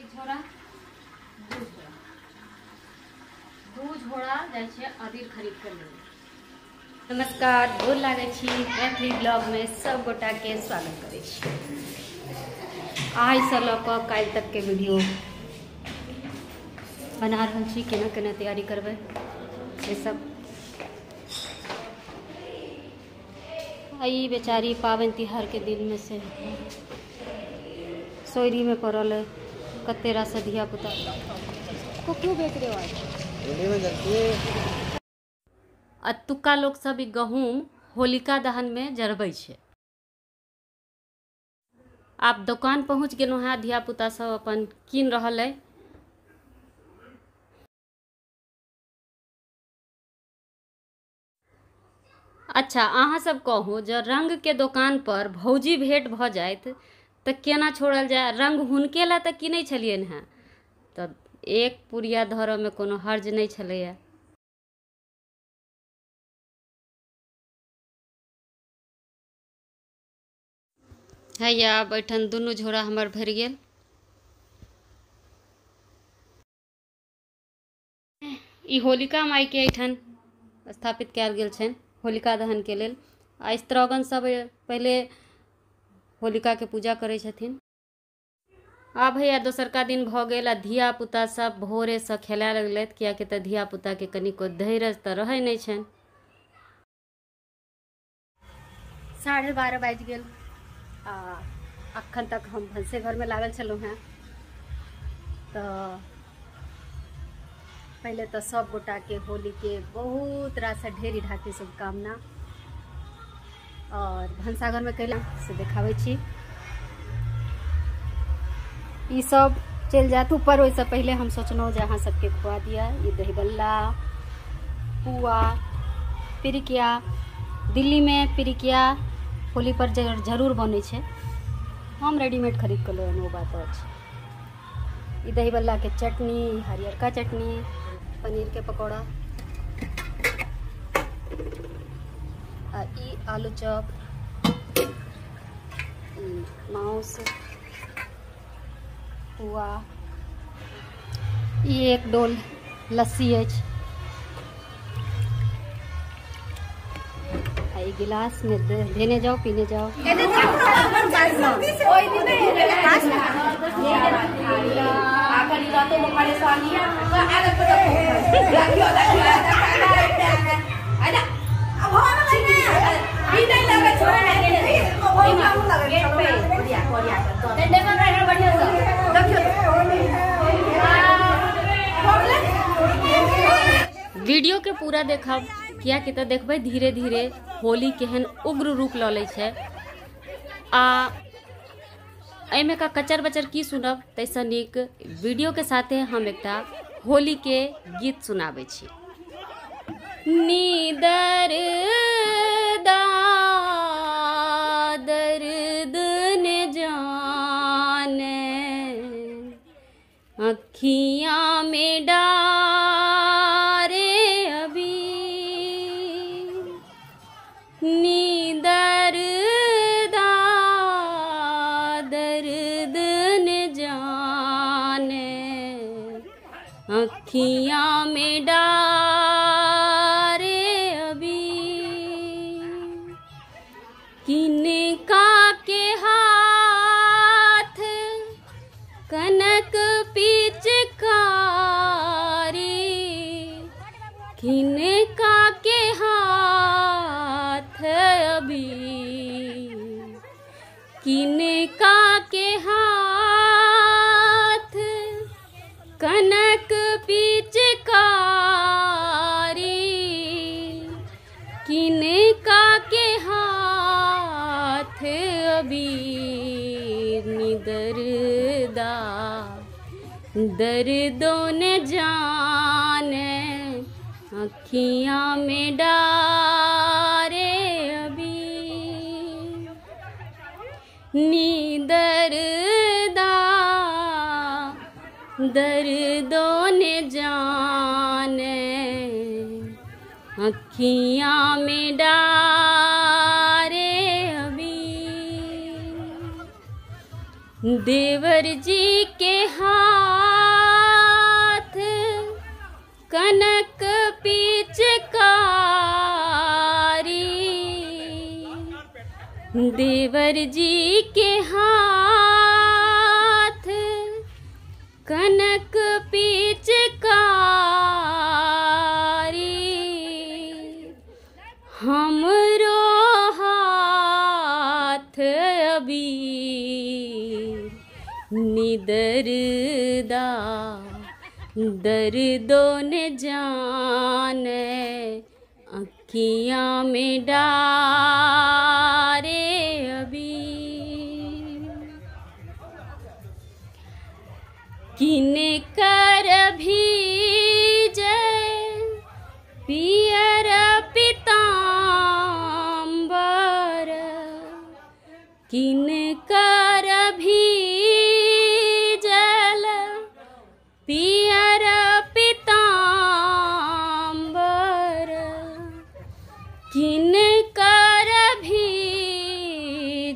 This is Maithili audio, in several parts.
झोरा दू झोरा, दू झोरा जाइ छियै अबीर खरीद के लेबै। नमस्कार, गोर लागै छी। मैथिली ब्लॉग में सब गोटा के स्वागत करै छी। आइ से लऽ कऽ काल्हि तक के वीडियो बना रहल छी, केना केना तैयारी करबै से सब। ई बेचारी पाबनि तिहार के दिन में से सोयरी में पड़ल है, कते रास धिया पुता को क्यों बेच रहे हो आज? अतुका लोग सब गहूम होलिका दहन में जरबै छै। आब दुकान पहुँच गेलहुँ हैं, धिया पुता सब अपन कीन रहल है। अच्छा अहाँ सब कहू, जब रंग के दुकान पर भौजी भेंट भ जाइत तऽ केना छोड़ल जाय? रंग हुनके ला तऽ किनै छलियनि हेँ, तऽ एक पुड़िया धरऽ में कोनो हर्ज नहि छलैया। हैया आब एहिठाम दुनू झोरा हमर भरि गेल। ई होलिका माई के एहिठाम स्थापित कयल गेल छनि होलिका दहन के लेल। आ स्त्रीगण सब पहिले होलिका के पूजा करै छथिन। आब हैया दोसरका दिन भऽ गेल आ धिया पुता सब भोरे से खेलाय लगलथि, कियाकि तऽ धिया पुता के कनिको धैर्य तऽ रहै नहि छनि। 12:30 बाजि गेल आ अखन तक हम भनसे घर में लागल छलहुँ हेँ। तऽ पहिले तऽ सब गोटा के होली के बहुत रास ढेरी ढाकी शुभकामना। और भनसाघर में कैला से देखाबै छी। ई सब चलि जायत ऊपर, ओहिसँ पहिले हम सोचलहुँ जे अहाँ सबके खुआ दिअ। ई दहीबल्ला, पुआ, पिरिकिया। दिल्ली में पिरिकिया होली पर जरूर बनै छै, हम रेडीमेड खरीद कऽ लऽ ओ बात अछि। ई दहीबल्ला के चटनी, हरियरका चटनी, पनीर के पकौड़ा आ ई आलू चॉप, मांस, पुआ। ई एक डोल लस्सी अछि आ ई गिलास में देने जाओ पीने जाओ। वीडियो के पूरा देखब, कियाकि तऽ देखबै धीरे धीरे होली केहन उग्र रूप लऽ लै छै। आ एहिमे का कचर बचर की सुनब, ताहिसँ नीक वीडियो के साथे हम एकटा होली के गीत सुनाबै छी। नीदर दा दर्द ने जाने, अखियाँ में डारे अभी। नीदर दा दर्द ने जाने, अखियाँ में डारे अभी। किनका के हाथ कनक पिचकारी, किनका के हाथ अभी, किनका के हाथ कनक पिचकारी, किनका के हाथ अबीर। निदर दा दर्दों ने जाने, अखियाँ में डारे अबीर। नीदर दा दर्दों ने जाने, अखियाँ में डारे अबीर। देवर जी के हाथ कनक पिचकारी, देवर जी के हाथ कनक पिचकारी, हमरो हाथ अभी निदरदा दर्दो ने जाने अखियाँ में डारे अभी। किन कर भी जय पियर पीताम्बर, किन कर भी जल पियर पीताम्बर, किन कर भी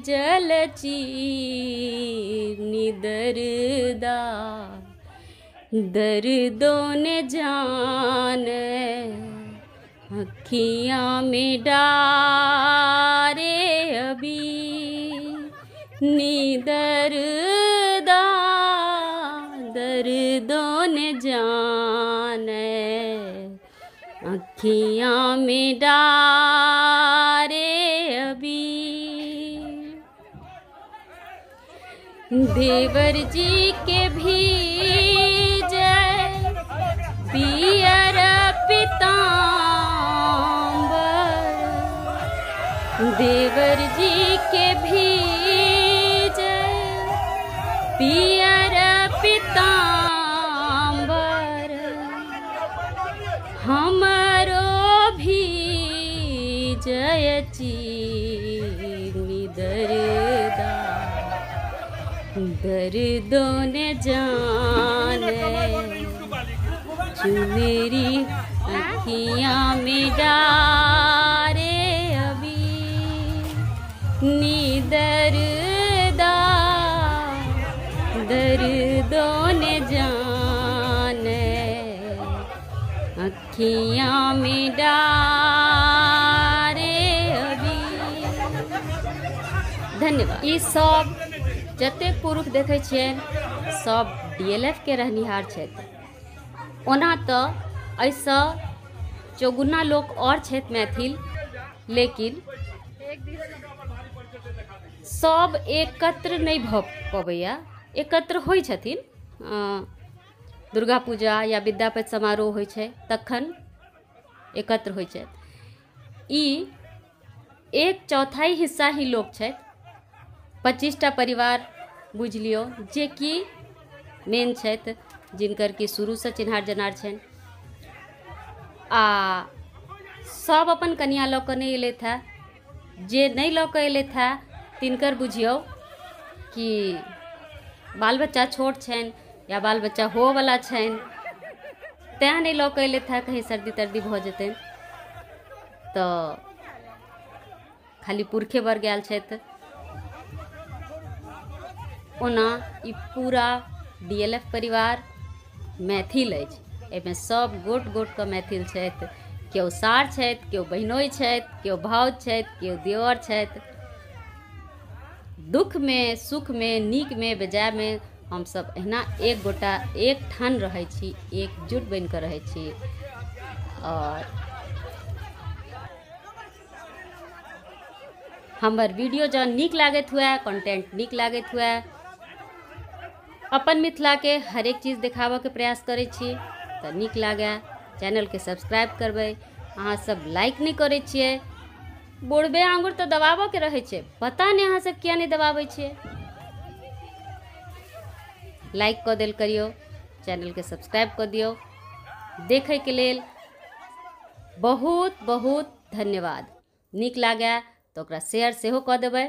जल चीर निदरदा दर्दों ने जाने अखियाँ में डारे अभी निदरदा दर्दों ने जाने अखियाँ में डारे अभी। देवर जी के भी जय पियर पीताम्बर, देवर जी के भी जय पियर पीताम्बर, हमरो भी जय चीनी दर्दा दर्दों ने जाने चुनरी अखियाँ में डारे अभी निदरदा दर्दों ने जाने अखियाँ में डारे अभी। धन्यवाद। ई सब जतेक पुरुष देखै छियनि सब DLF के रहनिहार छथि। ओना तऽ एहिसँ चौगुना लोक और छथि मैथिल, लेकिन सब एकत्र नहि भऽ पबैया। एकत्र होइ छथिन दुर्गा पूजा या विद्यापति समारोह होइ छै तखन एकत्र होइ छथि। ई 1/4 हिस्सा ही लोक छथि, 25टा परिवार बुझि लियौ जे कि मेन छथि, जिनकर कि शुरूसँ चिन्हार जनार छनि। आ सब अपन कनिया लऽ कऽ नहि एलथि हँ, जे नहि लऽ कऽ एलथि हँ तिनकर बुझियौ कि बाल बच्चा छोट छनि या बाल बच्चा होवला छनि तैँ नहि लऽ कऽ एलथि हँ, कहीं सर्दी तर्दी भऽ जेतनि। तऽ खाली पुरखे वर्ग आयल छथि। ओना ई पूरा DLF परिवार मैथिल अछि, एहिमे सब गोट गोट कऽ मैथिल छथि। केओ सार छथि, केओ बहिनोइ छथि, केओ भाउज छथि, केओ दियोर छथि। दुख में सुख में नीक में बेजाय में हमसब एहिना एक गोटा एक ठान रहै छी, एकजुट बनि कऽ रहै छी। और हमर वीडियो जँ नीक लागैत हुए, कंटेंट नीक लागैत हुए, अपन मिथिला के हरेक चीज देखाबऽके प्रयास करै छी तऽ नीक लागै चैनलके सब्सक्राइब करबै। अहाँ सब लाइक नहि करै छियै, बुढ़बे आंगुर तऽ दबाबऽके रहै छै, पता नहि अहाँ सब किया नहि दबाबै छियै। लाइक कऽ देल करियौ, चैनलके सब्सक्राइब कऽ दियौ। देखैके लेल बहुत बहुत धन्यवाद। नीक लागै तऽ ओकरा शेयर सेहो कऽ देबै।